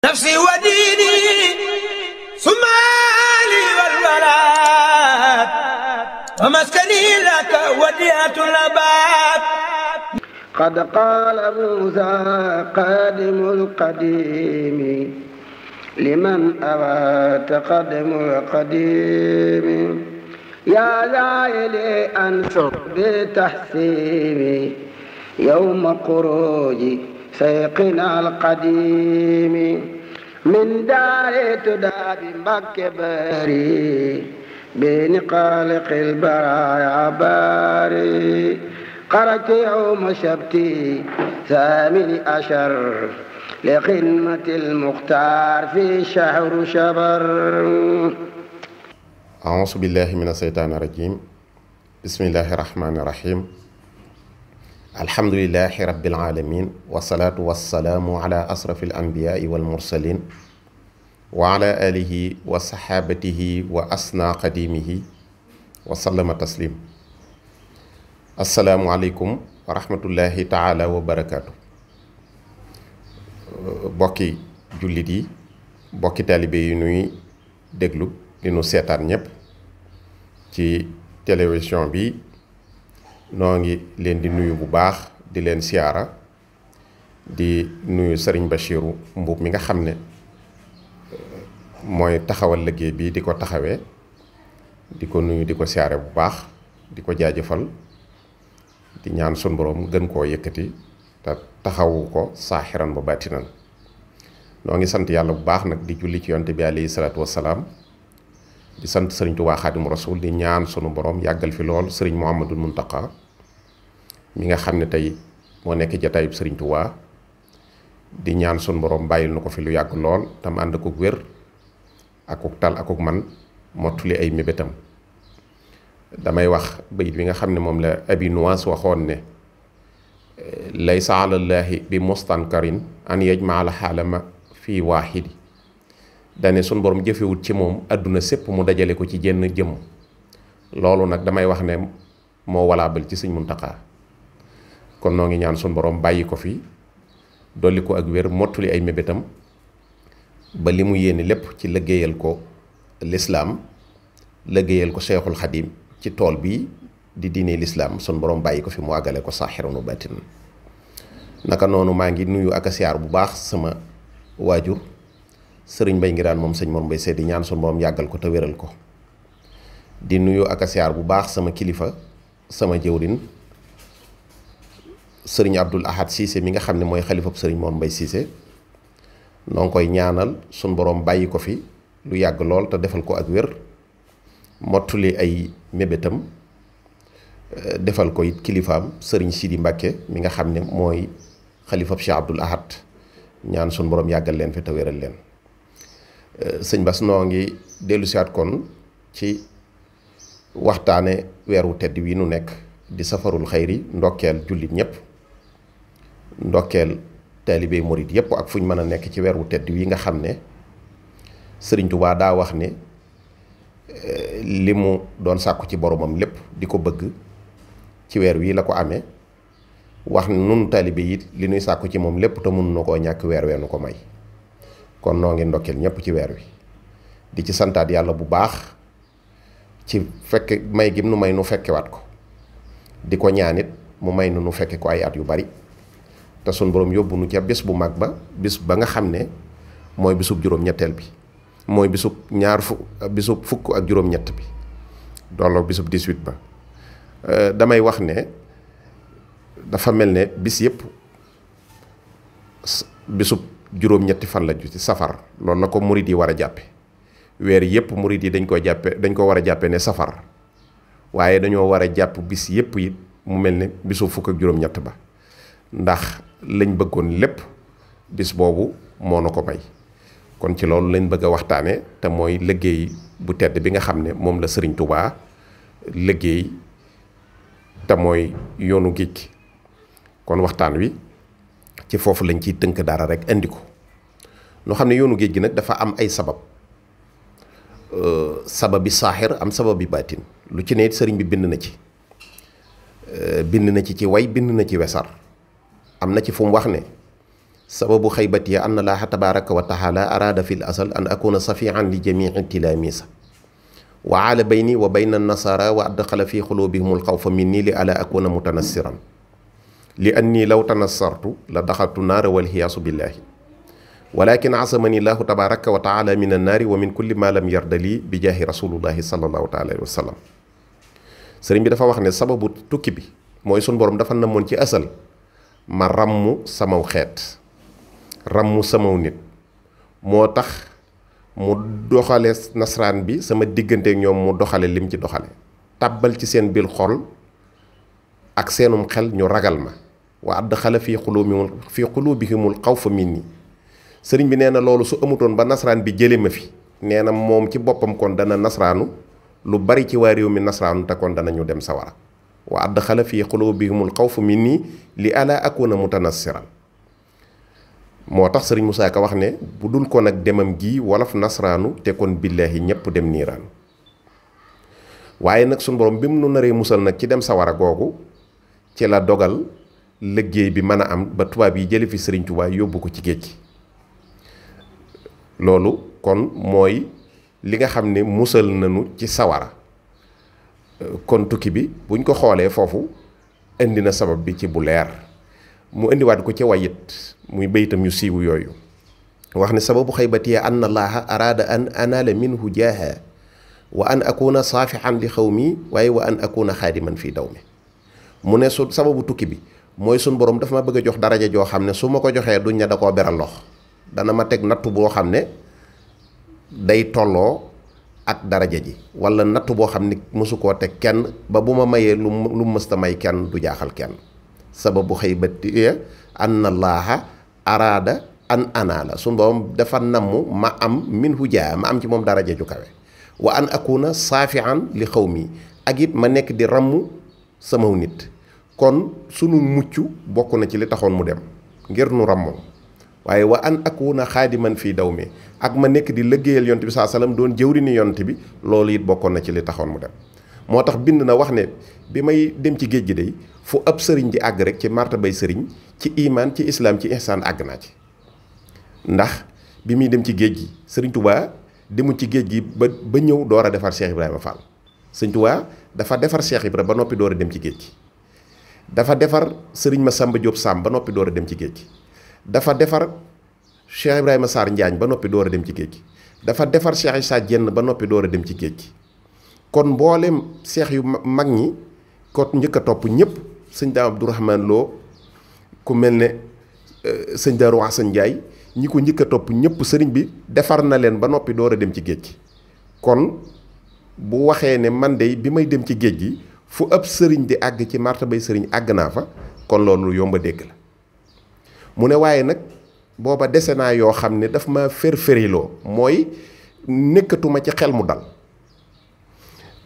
نفسي وديني سمالي والبلاد ومسكني لك وديعة الأباد. قد قال موسى قادم القديم لمن أوى تقدم القديم يا زائلي أنصر بتحسيني يوم خروج سيقنا القديم من دار تداب مكة باري بين قالق البرايا باري خرجت يوم سبتي ثامن عشر لخدمة المختار في شهر شبر. أعوذ بالله من الشيطان الرجيم. بسم الله الرحمن الرحيم. الحمد لله رب العالمين والصلاة والسلام على أشرف الأنبياء والمرسلين وعلى آله وصحابته وأسنى قديمه وسلم تسليم. السلام عليكم ورحمة الله تعالى وبركاته. bokki jullit yi bokki taalibe yi nuy déglu di nu seetaan ñépp ci télévision bi noo ngi leen di nuyu bu baax di leen siyaara di nuyu sëriñ Bachiru Mbuub mi nga xam ne mooy taxawal liggéey bi di ko taxawee di ko nuyu di ko siyaare bu baax di ko jaajëfal di ñaan sun boroom gën koo yëkkati te taxawu ko saaxiran ba baatinan. noo ngi sant yàlla bu baax nag di julli ci yonte bi alayhi salaatu wassalaam di sant sëriñ Tuubaa Xaadimu Rasuul di ñaan sunu borom yàggal fi lool sëriñ Muhammadul Muntaqa mi nga xam ne tey moo nekk jataayub sëriñ Tuubaa di ñaan sunu borom bàyyil nu ko fi lu yàgg lool tam ànd akuk wér akuk tal akuk man mottuli ay mébétam. damay wax bayit bi nga xam ne moom la Abi Nuwaas waxoon ne laysa alallaahi bi mustankarin an yajmaala xaalama fii waaxidi dane sun borom jëfewut ci moom àdduna sépp mu dajale ko ci jenn jëmm. loolu nag damay wax ne moo walaabal ci sëñ Muntaxa kon noo ngi ñaan sun borom bàyyi ko fi dolli ko ak wér mottuli ay mébétam ba li mu yéene lépp ci liggéeyal ko lislaam liggéeyal ko Seexul Xadiim ci tool bi di diine lislaam sun borom bàyyi ko fi mu àggale ko saaxiran wa baatinan. naka noonu maa ngi nuyu ak a siyaar bu baax sama waajur sëriñ Mbay Ngiraan moom sëñ Mor Mbay Seydi ñaan sun borom yàggal ko te wéral ko. di nuyu ak a siyaar bu baax sama kilifa sama jëwrin sëriñ Abdul Ahad Siise mi nga xam ne mooy xalifab sëriñ Mor Mbay Siise noo ngi koy ñaanal sun borom bàyyi ko fi lu yàgg lool te defal ko ak wér mottuli ay mébétam defal ko it kilifaam sëriñ Sidi Mbàkke mi nga xam ne mooy xalifab Cheikh Abdul Ahad ñaan sun borom yàggal leen fi te wéral leen. sëñ Bass noo ngi dellu siwaat kon ci waxtaane weeru tedd wi nu nekk di safarul xayri ndokkeel jullit ñépp ndokkeel taalibey murit yépp ak fu ñu mën a nekk ci weeru tedd wi nga xam ne sëriñ Tuubaa daa wax ne li mu doon sàkku ci boromam lépp di ko bëgg ci weer wi la ko amee wax nun taalibe yi li nuy sàkku ci moom lépp te mënu na koo ñàkk weer weenu ko may. kon noo ngi ndokkeel ñépp ci weer wi di ci santaat yàlla bu baax ci fekke may gi nu may nu fekkewaat ko di ko ñaanit mu may nu fekke ko ay at yu bari te sun borom yóbbu nu ca bés bu mag ba bis ba nga xam ne mooy bisub juróom-ñetteel bi mooy bisub bisub fukk ak juróom-ñett bi dooloo bisub 18 ba. damay wax ne dafa mel ne bis yëpp bisub juróom-ñetti fan la ci safar loolu la ko murit yi war a jàppe weer yëpp murit yi dañ ko war a jàppe ne safar waaye dañoo war a jàpp bis yëpp it mu mel ne bisub fukk ak juróom-ñett ba ndax lañ bëggoon lépp bis boobu moo na ko may. kon ci loolu lañ bëgg a waxtaane te mooy liggéey bu tedd bi nga xam ne moom la sëriñ Tuubaa liggéey te mooy yoonu géej gi. kon waxtaan wi ci foofu lañ ciy tënk dara rek indi ko noo xam ne yoonu géej gi nag dafa am ay sabab bi saaxir am sabab bi baatin lu ci ne sëriñ bi bind na ci way bind na ci wesar am na ci fu mu wax ne sababu xaybati anna laaha tabaraka wa taala araada fi l asal an akuna safian li jamii tilaamisa wa aala bayni wa bayna nasara wa adxala fi xulubihim alxawfa minni li ala akuna mutanassiran li anni law tanassartu la daxaltu naara walxiyaasu billahi walakin asamani laahu tabaraka wa taala min annaari wa min kulli ma lam yarda lii bi jaahi rasulullahi sallallahu taala alayhi wa sallam. sëriñ bi dafa wax ne sababu tukki bi mooy sun borom dafa namoon ci asal ma ràmm samaw xeet ràmm samaw nit moo tax mu doxale nasaraan bi sama digganteek ñoom mu doxale lim ci doxale tàbbal ci seen biir xol ak seenum xel ñu ragal ma wa adxala fi qulubihimul xawfa minni. sëriñ bi nee na loolu su amutoon ba nasaraan bi jële ma fi nee na moom ci boppam kon dana nasaraanu lu bari ci waa réew mi nasaraanu te kon danañu dem sawara wa adxala fi qulubihimul xawfa minni li ala akuna mutanassiran. moo tax sëriñ Moussa Ka wax ne bu dul ko nag demam gi wolof nasraanu te kon billaahi ñépp dem niiraan. waaye nag sunu borom bi mu nu naree musal nag ci dem sawara googu ci la dogal liggéey bi mën a am ba tubaab yi jële fi sëriñ Tuubaa yóbbu ko ci géej gi. loolu kon mooy li nga xam ne musal nañu ci sawara. kon tukki bi buñ ko xoolee foofu indi na sabab bi ci bu leer mu indiwaat ko ci wayit muy baytam yu siiwu yooyu wax ne sababu xaybati anna allaha araada an anaala minhu jaaha wa an akuna saafihan li xawmi waaye wa an akuna xaadiman fii daw mi. mu ne su sababu tukki bi mooy sun borom dafa ma bëgg a jox daraja joo xam ne su ma ko joxee duñ ne da koo beral lox dana ma teg nattu boo xam ne day tolloo ak daraja ji wala nattu boo xam ne mësu koo teg kenn ba bu ma mayee lu mësta may kenn du jaaxal kenn. sababu xaybati anna allaha araada an anaala sun borom dafa namm ma am minhu jaa ma am ci moom daraja ju kawe wa an akuna saafian li xawmi ak it ma nekk di ramm samaw nit. kon sunu mucc bokk na ci li taxoon mu dem ngir nu rammoon waaye wa an akuna xaadiman fii daw mi ak ma nekk di liggéeyal yonte bi saa salaam doon jëwri ni yonte bi loolu it bokkoon na ci li taxoon mu dem. moo tax bind na wax ne bi may dem ci géej gi day fu ab sëriñ di àgg rek ci martabay sëriñ ci imaan ci islaam ci ihsaan àgg naa ci. ndax bi muy dem ci géej gi sëriñ Touba demul ci géej gi ba ñëw door a defar Cheikh Ibrahima Fall. sëriñ Touba dafa defar Cheikh Ibrahima ba noppi door a dem ci géej gi. dafa defar sëriñ Massamba Diop Samb ba noppi door a dem ci géej gi. dafa defar Cheikh Ibrahima Sarr Njaañ ba noppi door a dem ci géej gi. dafa defar Cheikh Issa Diène ba noppi door a dem ci géej gi. kon mboolem seex yu mag ñi ko njëkk a topp ñëpp sëñ Daam Abdourahman Lo ku mel ne sëñ Daaru Asan Njaay ñi ko njëkk a topp ñëpp sëriñ bi defar na leen ba noppi door a dem ci géej gi. kon bu waxee ne man de bi may dem ci géej gi fu ab sëriñ di àgg ci martabay sëriñ àgg naa fa kon loolu yomb a dégg la. mu ne waaye nag booba dese naa yoo xam ne daf ma fër-fëriloo mooy nekkatuma ci xel mu dal.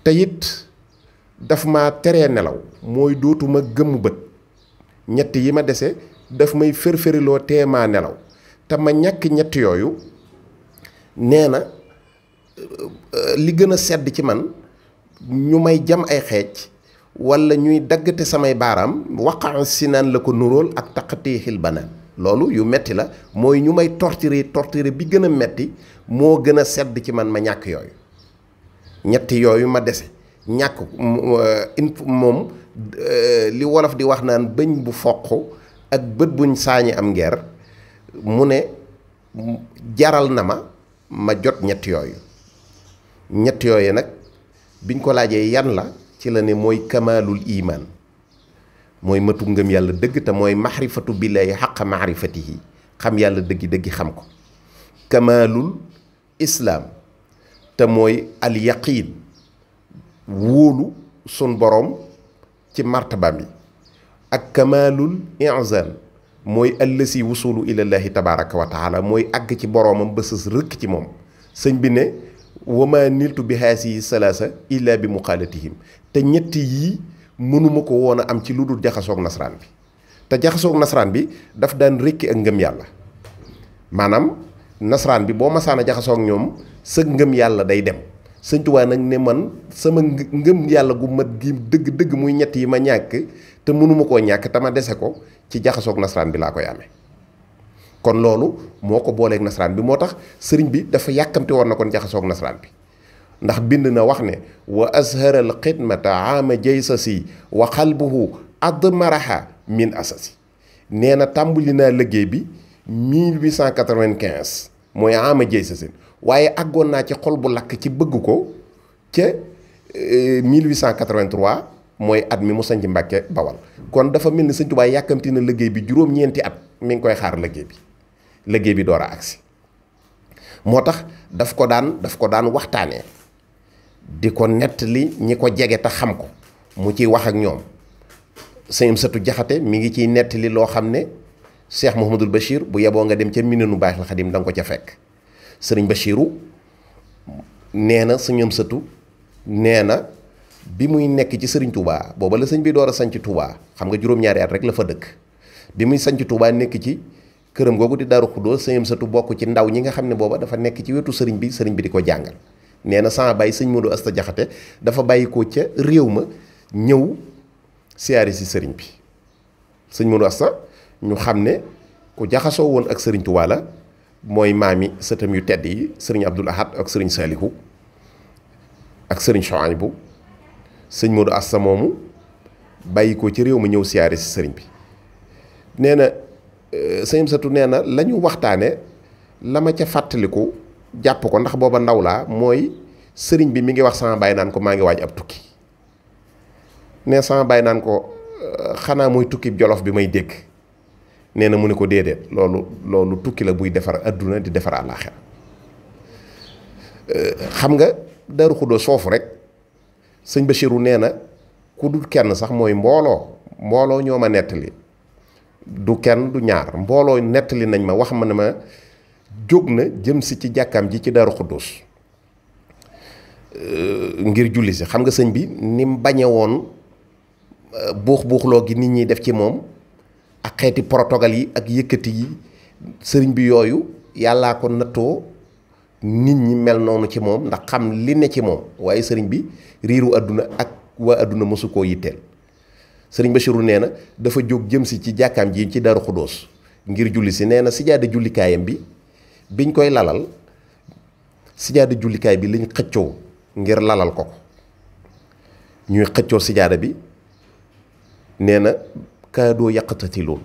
te it daf ma teree nelaw mooy dootuma gëmm bët ñett yi ma dese daf may fër-fëriloo tee maa nelaw te ma ñàkk ñett yooyu nee na li gën a sedd ci man ñu may jam ay xeej wala ñuy daggate samay baaraam waqan si naan la ko nuróol ak taqatiixil banaan loolu yu metti la mooy ñu may torturer bi gën a metti moo gën a sedd ci man ma ñàkk yooyu. ñetti yooyu ma dese ñàkk moom li wolof di wax naan bëñ bu foq ak bët buñ saañi am ngeer mu ne jaral na ma jot ñett yooyu. ñett yooyu nag biñ ko laajee yan la ci la ne mooy kamaalul imaan mooy matu ngëm yàlla dëgg te mooy maxrifatu billaahi xaqa maxrifatihi xam yàlla dëggi xam ko. kamaalul islaam te mooy al yaqiin wóolu sun borom ci martabaam yi. ak kamaalul i'zaan mooy allasi wusulu ilallaahi tabaaraka wa taala mooy àgg ci boroomam ba sës rëkk ci moom. sëñ bi ne wama niltu bi haasihi salaasa illa bi muqaalatihim te ñetti yii mënuma ko woon a am ci lu dul jaxasoog nasaraan bi. te jaxasoog nasaraan bi daf daan rekki ak ngëm yàlla maanaam nasaraan bi boo masaan a jaxasoog ñoom sa ngëm yàlla day dem. Sëñ Tuubaa nag ne man sama ngëm yàlla gu mat gi dëgg muy ñett yi ma ñàkk te mënuma koo ñàkk te ma dese ko ci jaxasoog nasaraan bi laa koy amee. kon loolu moo ko booleeg nasaraan bi moo tax sëriñ bi dafa yàkkamte woon na kon jaxasoog nasaraan bi ndax bind na wax ne wa azharal xidmata ama jaysasi wa xalbuhu admaraha min asasi nee na tàmbali naa liggéey bi 1895 mooy ama jaysasin waaye àggoon naa ci xol bu lakk ci bëgg ko ca 1883 mooy at mi mu sañc Mbàkke Bawal kon dafa mel ni Sëñ Tuubaa yàkkamti na liggéey bi juróom-ñeenti at mi ngi koy xaar liggéey bi door a agsi moo tax daf ko daan waxtaanee di ko nettali ñi ko jege te xam ko mu ciy wax ak ñoom sëñ Amsatu Jaxate mi ngi ciy nettali loo xam ne Cheikh Mouhamadul Bachir bu yeboo nga dem ca Minanu Baaxil Xadim da nga ko ca fekk sëriñ Bachiru nee na sëñ Amsatu nee na bi muy nekk ci sëriñ Touba booba la sëñ bi door a sanc Touba xam nga juróom-ñaari at rek la fa dëkk bi muy sanc Touba nekk ci këram googu di Daaru Xuddoos sëñ Amsatu bokk ci ndaw ñi nga xam ne booba dafa nekk ci wetu sëriñ bi di ko jàngal nee na sama bàyyi sëñ Modou Asta Jaxate dafa bàyyi ko ca réew ma ñëw siyaare si sëriñ bi sëñ Modou Asta ñu xam ne ku jaxasoo woon ak sëriñ Touba la mooy maami sëtam yu tedd yi sëriñ Abdul Ahad ak sëriñ Saalihu ak sëriñ Chouaïbou sëñ Modou Asta moomu bàyyi ko ci réew ma ñëw siyaare si sëriñ bi nee na sëñ Amsatu nee na la ñu waxtaane la ma ca fàttaliku jàpp ko ndax booba ndaw laa mooy sëriñ bi mi ngi wax sama baay naan ko maa ngi waaj ab tukki ne sama baay naan ko xanaa mooy tukki jolof bi may dégg nee na mu ne ko déedéet loolu tukki la buy defar adduna di defar àllaaxira xam nga Daaru Xuddoos foofu rek sëñ Bachiru nee na ku dul kenn sax mooy mbooloo ñoo ma nettali du kenn du ñaar mbooloo nettali nañ ma wax ma ne ma jóg na jëm si ci jàkkaam ji ci Daaru Xuddoos ngir julli si xam nga sëñ bi ni mu bañe woon buuxloo gi nit ñi def ci moom ak xeeti protocole yi ak yëkkati yi sëriñ bi yooyu yàllaa ko nattoo nit ñi mel noonu ci moom ndax xam li ne ci moom waaye sëriñ bi riiru àdduna ak waa àdduna mosu koo yitteel sëriñ Bachiru nee na dafa jóg jëm si ci jàkkaam ji ci Daaru Xuddoos ngir julli si nee na sijaada jullikaayam bi biñ koy lalal sijaada jullikaay bi lañ xëccoo ngir lalal ko ñuy xëccoo sijaada bi nee na kaadoo yàqatatiloon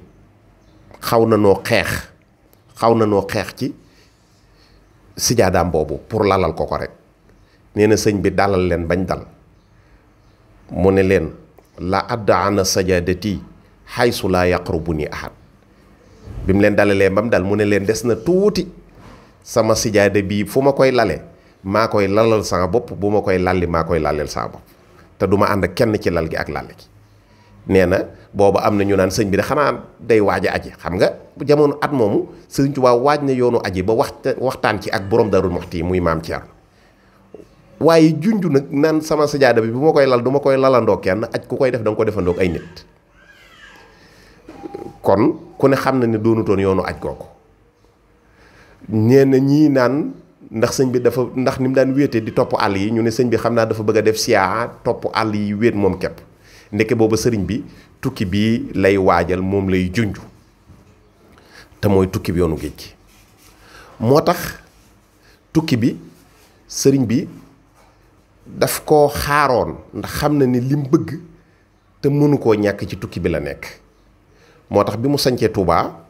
xaw na noo xeex ci sijaadaam boobu pour lalal ko rek nee na sëñ bi dalal leen bañ dal mu ne leen la adda ana sajaadati xaysu laa yaqrubu ni ahad bi mu leen dalalee ba mu dal mu ne leen des na tuuti sama sijaada bii fu ma koy lale maa koy lalal sama bopp bu ma koy lalli maa koy laleel sama bopp te du ma ànd kenn ci lal gi ak lal gi nee na boobu am na ñu naan sëñ bi de xanaa day waaj a aji xam nga jamono at moomu sëriñ Tuubaa waaj na yoonu aji ba waxtaan ci ak borom Daaru Muxti muy maam Thierno waaye junju nag naan sama sijaada bi bu ma koy lal du ma koy lalandoo kenn aj ku koy def da nga ko defandoo ak ay nit kon ku ne xam na ne doonutoon yoonu aj kooku ñenn ñii naan ndax sëñ bi dafa ndax ni mu daan wéete di topp àll yi ñu ne sëñ bi xam naa dafa bëgg a def siyaa topp àll yi wéet moom képp ndeke booba sëriñ bi tukki bii lay waajal moom lay junju te mooy tukki bi yoonu géej gi moo tax tukki bi sëriñ bi daf koo xaaroon ndax xam na ni lim bëgg te mënu koo ñàkk ci tukki bi la nekk moo tax bi mu sañcee Touba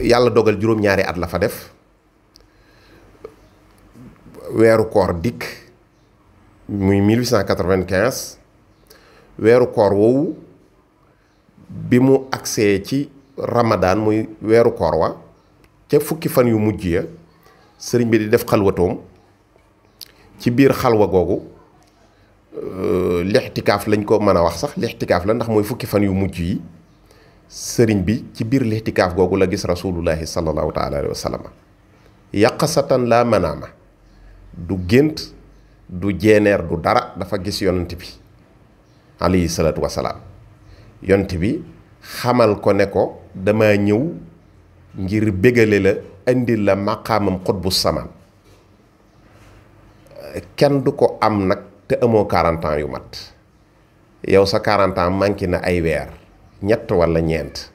yàlla dogal juróom-ñaari at la fa def weeru koor dikk muy 1895 weeru koor woowu bi mu agsee ci Ramadan muy weeru koor wa ca fukki fan yu mujj ya sëriñ bi di def xalwatoom ci biir xalwa googu lixtikaaf lañ ko mën a wax sax lixtikaaf la ndax mooy fukki fan yu mujj yi sëriñ bi ci biir lixtikaaf googu la gis rasulullahi sallallahu taala alayhi wa sallam yaqasatan la manaama du gént du jeeneer du dara dafa gis yonent bi alayhi salaatu wasalaam yonent bi xamal ko ne ko dama ñëw ngir bégale la indil la maqaamam xutbu samaan kenn du ko am nag te amoo 40 ans yu mat yow sa 40 ans manqué na ay weer ñett walla ñeent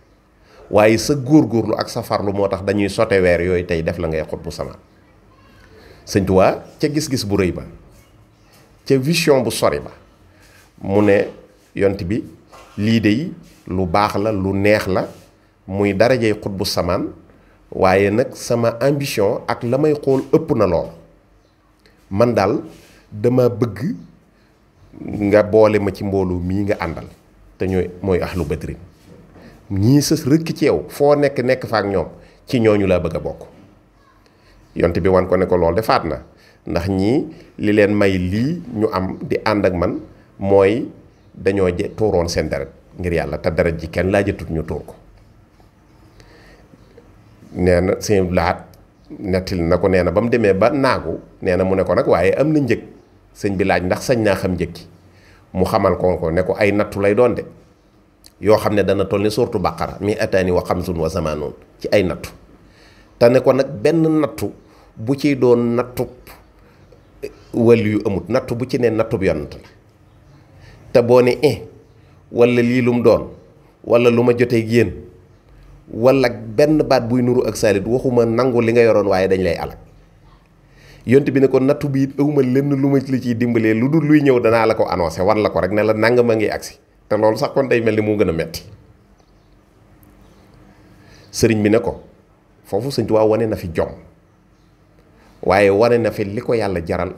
waaye sa góorgóorlu ak sa farlu moo tax dañuy sote weer yooyu tey def la ngay xut bu samaan Sëñ Tuubaa ca gis-gis bu rëy ba ca vision bu sori ba mu ne yont bi lii de lu baax la lu neex la muy darajey xut bu samaan waaye nag sama ambition ak la may xool ëpp na lool man daal dama bëgg nga boole ma ci mbooloo mii nga àndal te mooy ahlu badrin ñii sës rëkk ci yow foo nekk fa ak ñoom ci ñooñu laa bëgg a bokk yonte bi wan ko ne ko lool defaat na ndax ñii li leen may lii ñu am di ànd ak man mooy dañoo tuuroon seen deret ngir yàlla te deret ji kenn laajatut ñu tuur ko nee na sëñ laat nettali na ko nee na ba mu demee ba naagu nee na mu ne ko nag waaye am na njëg sëñ bi laaj ndax sañ naa xam njëg gi mu xamal ko ne ko ay nattu lay doon de yoo xam ne dana toll ni suurtu baqara mi ataani wa xamsun wa zamaanoon ci ay nattu te ne ko nag benn nattu bu ciy doon nattu wàllu yu amut nattu bu ci ne nattu bi yonent la te boo ne wala lii lu mu doon wala lu ma jotee ak yéen wala benn baat buy nuru ak saalit waxuma nangu li nga yoroon waaye dañ lay alak yonent bi ne ko nattu bi it awma lenn lu ma li ciy dimbalee lu dul luy ñëw danaa la ko annoncé wan la ko rek ne la nangam a ngi agsi te loolu sax kon day mel ni moo gën a metti sëriñ bi ne ko foofu Sëñ Tuubaa wane na fi jom waaye wane na fi li ko yàlla jaral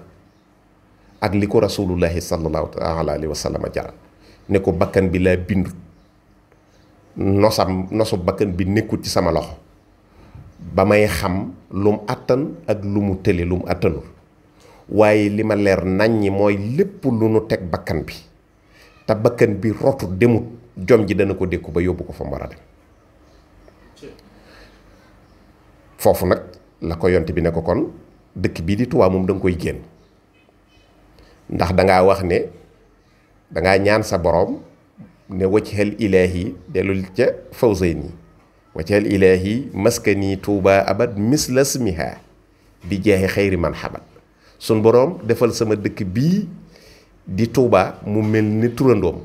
ak li ko rasulullahi sallallahu taala alayhi wa sallam jaral ne ko bakkan bi laa bindut nosu bakkan bi nekkut ci sama loxo ba may xam lu mu àttan ak lu mu tële lu mu àttanul waaye li ma leer naññi mooy lépp lu nu teg bakkan bi te bakkan bi rotu demut jom ji dana ko dékku ba yóbbu ko fa mu war a dem foofu nag la ko yonte bi ne ko kon dëkk bii di Tuubaa moom da nga koy génn ndax dangaa wax ne dangaa ñaan sa boroom ne wajhal ilaahi dellul ca Fawzayni wajhal ilaahi maskani Tuubaa abad mislasmiha bi jeexi xayri man xabat sun boroom defal sama dëkk bii di Tuubaa mu mel ni turandoom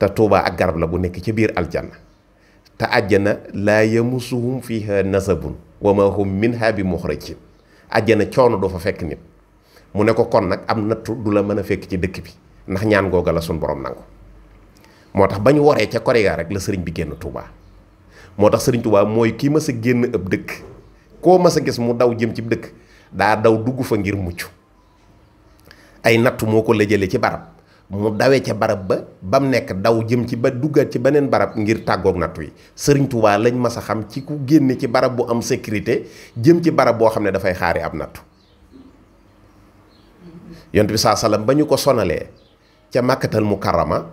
te Tuubaa ak garab la bu nekk ci biir aljanna te àjjana laa yamusuhum fiha nasabun wa ma hum minha bi muxrajin àjjana coono doo fa fekk nit mu ne ko kon nag am nattu du la mën a fekk ci dëkk bi ndax ñaan googa la sun borom nangu moo tax ba ñu waree ca Korega rek la sëriñ bi génn Touba moo tax sëriñ Touba mooy kii mas a génn ëpp dëkk koo mas a gis mu daw jëm ci dëkk daa daw dugg fa ngir mucc ay nattu moo ko lëjale ci barab mu dawee ca barab ba mu nekk daw jëm ci ba duggaat ci beneen barab ngir tàggoog nattu yi sëriñ Touba lañ mas a xam ci ku génne ci barab bu am sécurité jëm ci barab boo xam ne dafay xaari ab nattu yonent bi saa salaam ba ñu ko sonalee ca Makkatal Mukarrama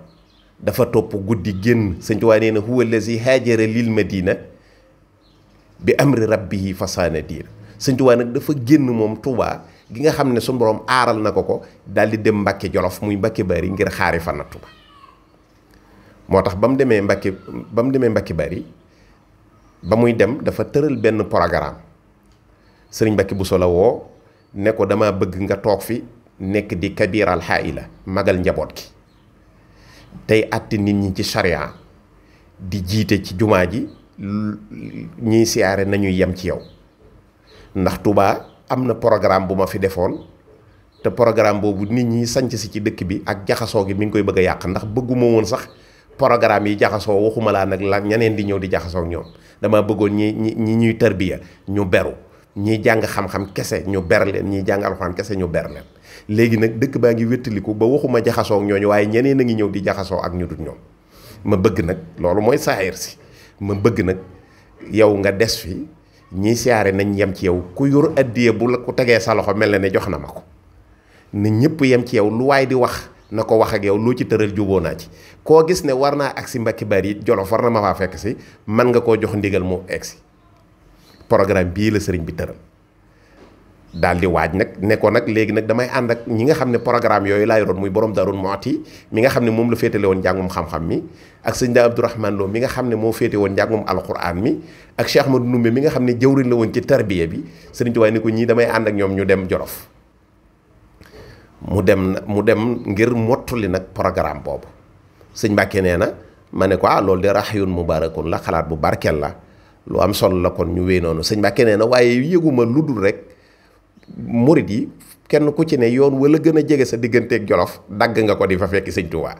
dafa topp guddi génn sëñ Tuubaa nee na huwa allazi haajara lil madina bi amri rabbihi fasaana diina sëñ Tuubaa nag dafa génn moom Tuubaa gi nga xam ne suñu borom aaral na ko daal di dem Mbàkke Jolof muy Mbàkke Bari ngir xaari fa nattu ba moo tax ba mu demee Mbàkke Bari ba muy dem dafa tëral benn programme sëriñ Mbàkke Buso la woo ne ko dama bëgg nga toog fi nekk di kabiral xaayila magal njaboot gi tey àtte nit ñi ci charia di jiite ci jumaa ji ñiy siyaare nañuy yem ci yow ndax Touba am na programme bu ma fi defoon te programme boobu nit ñi sanc si ci dëkk bi ak jaxasoo gi mi ngi koy bëgg a yàq ndax bëgguma woon sax programme yi jaxasoo waxuma laa nag la ñeneen di ñëw di jaxasoo ak ñoom dama bëggoon ñi ñuy tarbiya ñu beru ñiy jàng xam-xam kese ñu ber leen ñiy jàng alxuraan kese ñu ber leen léegi nag dëkk baa ngi wéttaliku ba waxuma jaxasoo ak ñooñu waaye ñeneen a ngi ñëw di jaxasoo ak ñu dul ñoom ma bëgg nag loolu mooy saayir si ma bëgg nag yow nga des fi ñiy siyaare nañ yem ci yow ku yor addiye bu la ko tegee sa loxo mel na ne jox na ma ko na ñëpp yem ci yow lu waay di wax na ko wax ak yow loo ci tëral juboo naa ci koo gis ne war naa agsi Mbàkke Bari Jolof war na ma faa fekk si man nga koo jox ndigal mu egsi programme bii la sëriñ bi tëral daal di waaj nag ne ko nag léegi nag damay ànd ak ñi nga xam ne programme yooyu laa yoroon muy borom Daaru Muxti mi nga xam ne moom la féetale woon njàngum xam-xam mi ak sëñ daa Abdourahmane Lo mi nga xam ne moo féete woon njàngum alquran mi ak Cheikh Ahmadou Ndoumbé mi nga xam ne jëwriñ la woon ci tarbiya bi sëriñ Tuubaa ni ko ñii damay ànd ak ñoom ñu dem Jolof mu dem ngir mottali nag programme boobu sëñ Mbàkke nee na ma ne ko loolu de raxyun mubarakun la, xalaat bu barkeel la, lu am solo la, kon ñu wéy noonu. sëñ Mbàkke nee na waaye yëguma lu dul rek murit yi kenn ku ci ne yoon wala gën a jege sa digganteeg Jolof dagg nga ko di fa fekk sëñ Touba.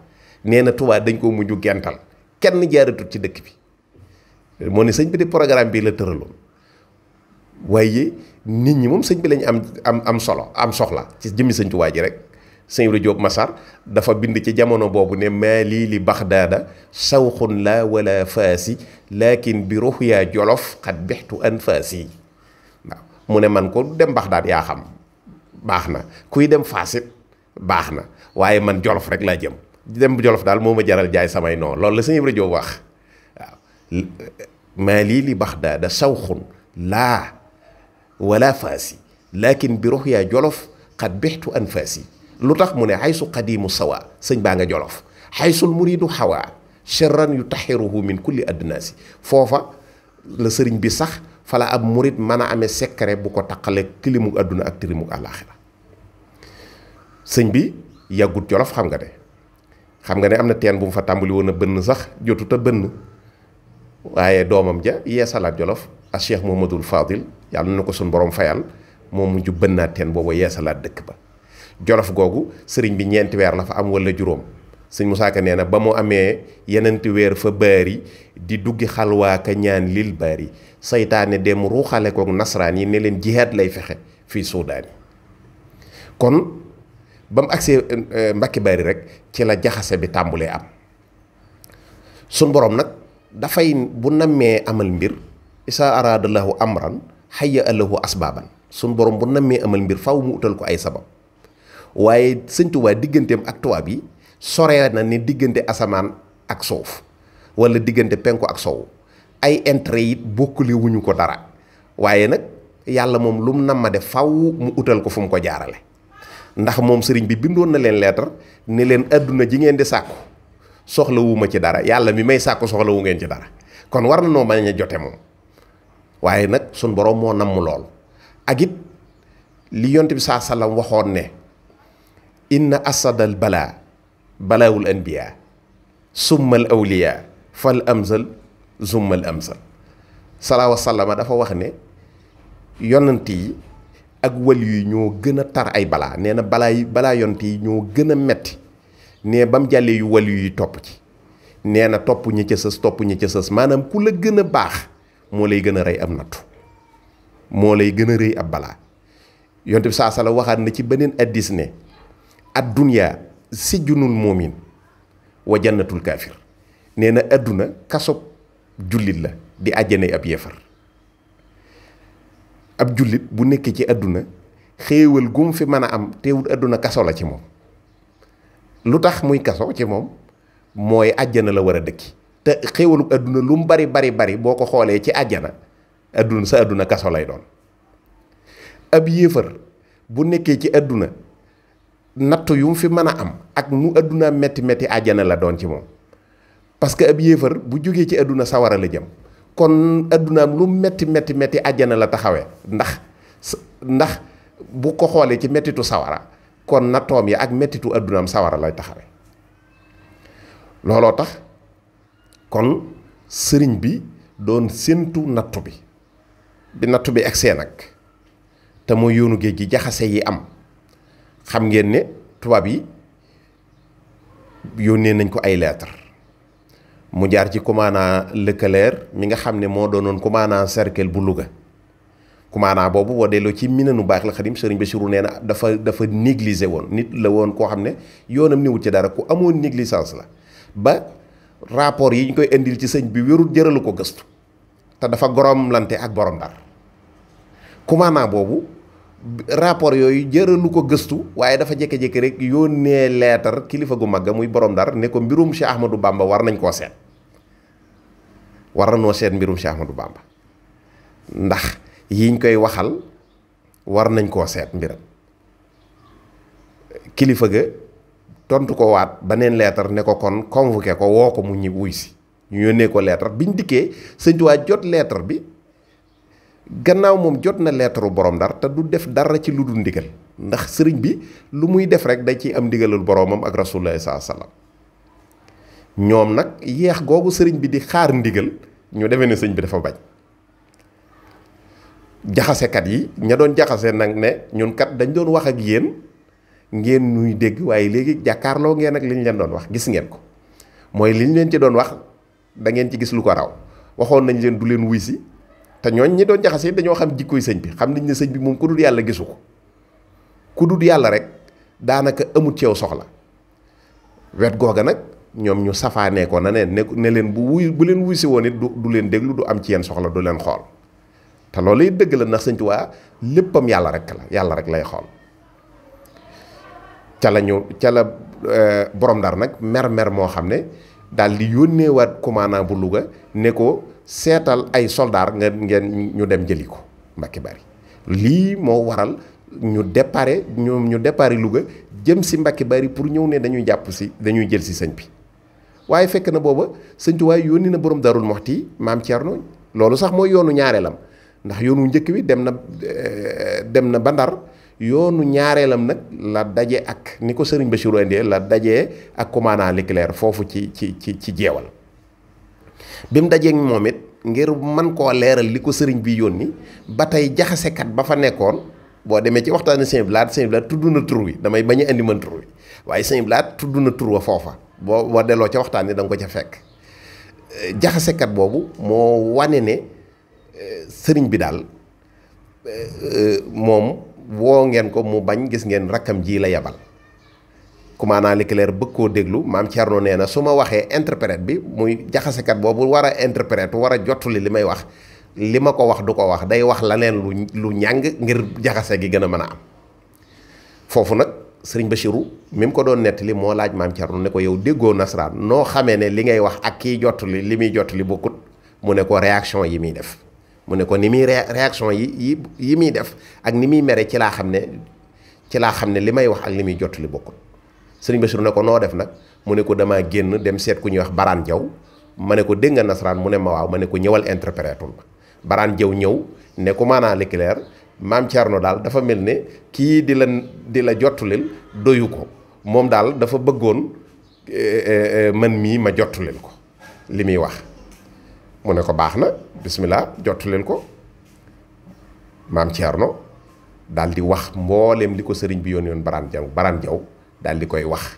nee na Touba dañ koo mujj gental, kenn jaaratut ci dëkk bi. moo ne sëñ bi di programme bii la tëraloon, waaye nit ñi moom sëñ bi lañu am solo am soxla ci jëmmi sëñ Touba ji rek. sëñ Ibra Jóob Masar dafa bind ci jamono boobu ne maali li Baxdaada sawxun la wala faasi lakin bi ruxyaa Jolof xat bextu anfaasi. waaw mu ne man ko dem Baxdaad yaa xam baax na, kuy dem Faasit baax na, waaye man Jolof rek laa jëm. dem Jolof daal moo ma jaral jaay samay noonu. loolu la sëñ Ibra Jóob wax waaw. maali li Baxdaada sawxun laa wala faasi lakin bi ruxyaa Jolof xat bextu anfaasi. lu tax mu ne xaysu qadimu sawa, sëñ baa nga Jolof. xaysul muridu xawaa charran yu taxiruhu min kulli adnaasi. foofa la sëriñ bi sax fa la ab murid mën a amee secret bu ko taqale tilimu àdduna ak tilimu àllaaxira. sëñ bi yàggut Jolof xam nga ne am na teen bu mu fa tàmbali woon a bënn sax jotut a bënn, waaye doomam ja yeesalaat Jolof ak Cheikh Mouhamadoul Fadil yàlla na ko suñ borom fayal, moo mujj bënnaat teen booba yeesalaat dëkk ba. Jolof googu sëriñ bi ñeenti weer la fa am wala juróom. sëñ Musaa Ka nee na ba mu amee yenenti weer fa baari di duggi xalwaaka ñaan lil baari saytaane dem ruuxale kook nasraan yi ne leen jihaad lay fexe fii Suudaan. kon ba mu agsee Mbàkke Bari rek ci la jaxase bi tàmbulee am. suñ borom nag dafay bu nammee amal mbir isaa araadallahu amran hayya alahu asbaaban. suñ borom bu nammee amal mbir faw mu utal ko ay sabab. waaye sëñ Tuubaa digganteem ak tubaab yi soree na ni diggante asamaan ak suuf wala diggante penku ak sowu. ay intérêt yi bokkule wuñu ko dara, waaye nag yàlla moom lu mu nam ma def faw mu utal ko fu mu ko jaarale. ndax moom sëriñ bi bindoon na leen leetar ne leen àdduna ji ngeen di sàkku soxlawuma ci dara, yàlla mi may sàkku soxlawu ngeen ci dara, kon war na noo mën a jote moom. waaye nag suñ borom moo namm lool. ak it li yonent bi saa sallam waxoon ne inna asadal balaa balaawul anbiyaa summal awliyaa fal amsal summal amsal. salaawa sallama dafa wax ne yonent yi ak wali yi ñoo gën a tar ay balaa. nee na balaa yonent yi ñoo gën a metti, nee ba mu jàllee yu wali yi topp ci, nee na topp ñi ca sës maanaam ku la gën a baax moo lay gën a rey am nattu, moo lay gën a rëy ab balaa. yonent bi saa sala waxaat na ci beneen addis ne ad dunya sijjunul muumin wa jannatul kaafir. nee na adduna kasob jullit la di àjjanay ab yéefar. ab jullit bu nekkee ci adduna xéewal gum fi mën a am teewul adduna kaso la ci moom. lu tax muy kaso ci moom mooy àjjana la war a dëkki, te xéewalu adduna lu mu bari boo ko xoolee ci àjjana sa adduna kaso lay doon. ab yéefar bu nekkee ci adduna nattu yu mu fi mën a am ak nu adduna metti àjjana la doon ci moom, parce que ab yéefar bu jógee ci adduna sawara la jëm, kon addunaam lu metti àjjana la taxawee. ndax bu ko xoolee ci mettitu sawara, kon nattoom yi ak mettitu addunaam sawara lay taxawee. looloo tax kon sëriñ bi doon séentu nattu bi nattu bi agsee nag te mooy yoonu géej gi jaxase yi am. xam ngeen ne tubaab yi yónnee nañ ko ay lettre mu jaar ci commandant Leclerc mi nga xam ne moo doonoon commandant cercle bu Louga. commandant boobu boo delloo ci Minanu Baaxil Xadim sëriñ Bassirou nee na dafa négligé woon, nit la woon koo xam ne yoonam newut ci dara, ku amoon négligence la ba rapport yi ñu koy indil ci sëñ bi wérul jëralu ko gëstu, te dafa goromlante ak borom Ndar. commandant boobu rapport yooyu jëralu ko gëstu, waaye dafa jékki-jékki rek yónnee leetar kilifa gu mag muy borom Ndar ne ko mbirum Cheikh Ahmadou Bamba war nañ koo seet, war na noo seet mbirum Cheikh Ahmadou Bamba ndax yiñ koy waxal war nañ koo seet mbiram. kilifa ga tontu ko waat beneen leetar ne ko kon convoqué ko woo ko mu ñi wuy si. ñu yónnee ko leetar biñ dikkee sëñ Tuubaa jot leetar bi, gannaaw moom jot na leetaru borom Ndar te du def dara ci lu dul ndigal, ndax sëriñ bi lu muy def rek da ciy am ndigalul boromam ak Rasulullah sallallahu alayhi wasallam. ñoom nag yeex googu sëriñ bi di xaar ndigal ñu defee ne sëñ bi dafa bañ. jaxasekat yi ña doon jaxase nag ne ñun kat dañ doon wax ak yéen ngeen nuy dégg waaye léegi jàkkaarloo ngeen ak li ñu leen doon wax gis ngeen ko mooy li ñu leen ci doon wax da ngeen ci gis lu ko raw waxoon nañ leen du leen wuy si te ñooñ ñi doon jaxase dañoo xam jikkooy sëñ bi xam nañ ne sëñ bi moom ku dul yàlla gisu ko ku dul yàlla rek daanaka amut ci yow soxla wet googa nag ñoom ñu safaanee ko na ne leen bu leen wuy si woon it du leen déglu du am ci yeen soxla du leen xool te loolu it dëgg la ndax sëñ Tuubaa léppam yàlla rek la yàlla rek lay xool ca la borom Ndar nag mer moo xam ne daal di yónneewaat commandant bu Louga ne ko seetal ay soldaar ñu dem jëli ko Mbàkke Bari lii moo waral ñu déparé Louga jëm si Mbàkke Bari pour ñëw ne dañuy jël si sëñ bi waaye fekk na booba sëñ Tuubaa yónni na borom Darul Moxti maam Thierno loolu sax mooy yoonu ñaareelam ndax yoonu njëkk bi dem na ba Ndar yoonu ñaareelam nag la daje ak ni ko sëriñ Bachirou indee la dajee ak commandant Leclerc foofu ci jeewal bi mu dajeeg moom it ngir man koo leeral li ko sëriñ bi yónni ba tey jaxasekat ba fa nekkoon boo demee ci waxtaani Sëñ Blaat tudd na tur wi damay bañ a indi man tur wi waaye Sëñ Blaat tudd na tur wa foofa boo delloo ca waxtaan ni da nga ko ca fekk jaxasekat boobu moo wane ne sëriñ bi daal moom woo ngeen ko mu bañ gis ngeen rakkam ji la yabal commandant Leclerc bëgg koo déglu maam Thierno nee na su ma waxee interprète bi muy jaxasekat boobu war a interprète war a jottali li may wax li ma ko wax du ko wax day wax leneen lu ñàng ngir jaxase gi gën a mën a am foofu nag sëriñ Bachirou mi mu ko doon nettali moo laaj maam Thierno ne ko yow déggoo nasaraan noo xamee ne li ngay wax ak kiy jottali li muy jottali bokkut mu ne ko réaction yi muy def mu ne ko ni muy réaction yi muy def ak ni muy mere ci laa xam ne li may wax ak li muy jottali bokkut sëriñ Bachirou ne ko noo def nag mu ne ko damaa génn dem seet ku ñuy wax Baraan Jaw ma ne ko dégg nga nasaraan mu ne ma waaw ma ne ko ñëwal interprétul ma Baraan Jaw ñëw ne ko maanaa Leclerc maam Thierno daal dafa mel ne kii di la jottulil doyu ko moom daal dafa bëggoon man mii ma jottulil ko li muy wax mu ne ko baax na bismillah jottulil ko maam Thierno daal di wax mbooleem li ko sëriñ bi yoon Baraan Jaw daal di koy wax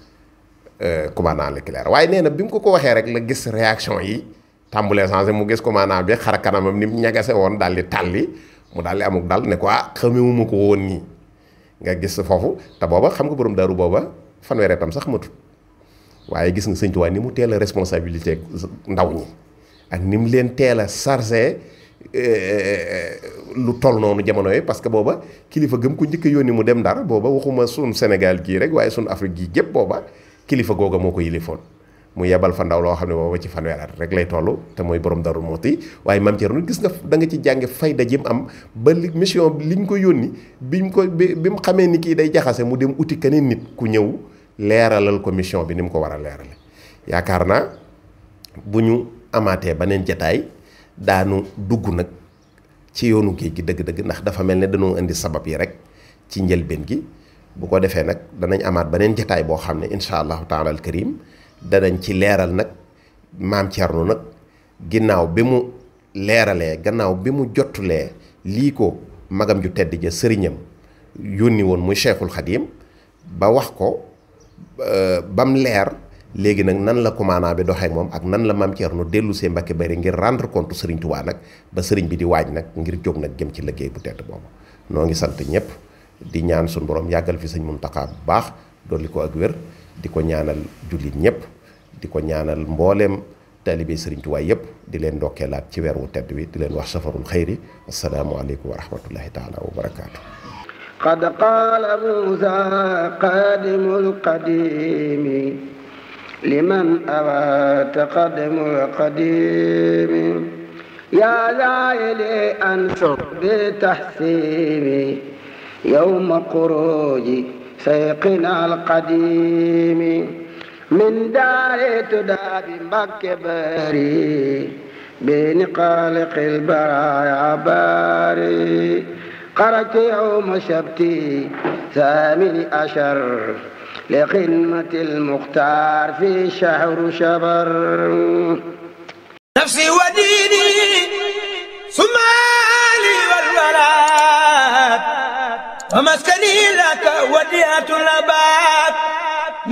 commandant Leclerc waaye nee na bi mu ko waxee rek la gis réaction yi tàmbulee changé mu gis commandant bi xar kanamam ni mu ñagase woon daal di tàlli mu daal di amuk dal ne ko xamewuma ko woon nii nga gis foofu te booba xam nga borom daaru booba fanweeri tam sax matut waaye gis nga sëñ Tuubaa ni mu teel a responsabilité ndaw ñi ak ni mu leen teel a chargé lu toll noonu jamono yi parce que booba kilifa gëm ko njëkk a yónni mu dem Ndar booba waxuma sun Sénégal gii rek waaye sun Afrique gii gépp booba kilifa googa moo ko yilifoon mu yebal fa ndaw loo xam ne booba ci fanweeri at rek lay toll te mooy borom Darou Mouhty waaye Maam Thierno gis nga da nga ci jànge fayda ji mu am ba mission bi liñ ko yónni bi mu xamee ni kii day jaxase mu dem uti keneen nit ku ñëw leeralal ko mission bi ni mu ko war a leerale yaakaar naa bu ñu amaatee beneen jataay daanu dugg nag ci yoonu géej gi dëgg-dëgg ndax dafa mel ne dañoo indi sabab yi rek ci njëlbeen gi bu ko defee nag danañ amaat beneen jataay boo xam ne incha allahu taala al karim danañ ci leeral nag maam Thierno nag ginnaaw bi mu leeralee gannaaw bi mu jottulee lii ko magam ju tedd ja sëriñam yónni woon muy Cheikhul Khadim ba wax ko bam leer léegi nag nan la commandant bi doxee ak moom ak nan la maam Thierno dellu see Mbàkke Bari ngir rendre compte Serigne Touba nag ba Serigne bi di waaj nag ngir jóg nag jëm ci liggéey bu tedd boobu noo ngi sant ñëpp di ñaan suñu borom yàggal fi sëñ Muntaxa bu baax dolli ko ak wér di ko ñaanal jullit ñëpp di ko ñaanal mbooleem taalibe Serigne Touba yëpp di leen ndokkeelaat ci weer wu tedd wi di leen wax safarul xayri assalaamu aleykum wa rahmatullahi taala wa barakaatu. qad qaala Muusaa qaadimul qadiimi liman awaa taqaddamul qadiimi yaa zaa'ili ansur bi tahsiimi yawma xuruuji sayqinaa al-qadiimi min daari tudaabi Mbàkke Bari bi niqaaliqil baraayaa baari xarajtu yawma sabti saamini ashar لخدمة المختار في شهر شبر نفسي وديني ثم لي والولاد ومسكني لك وديعة الأباد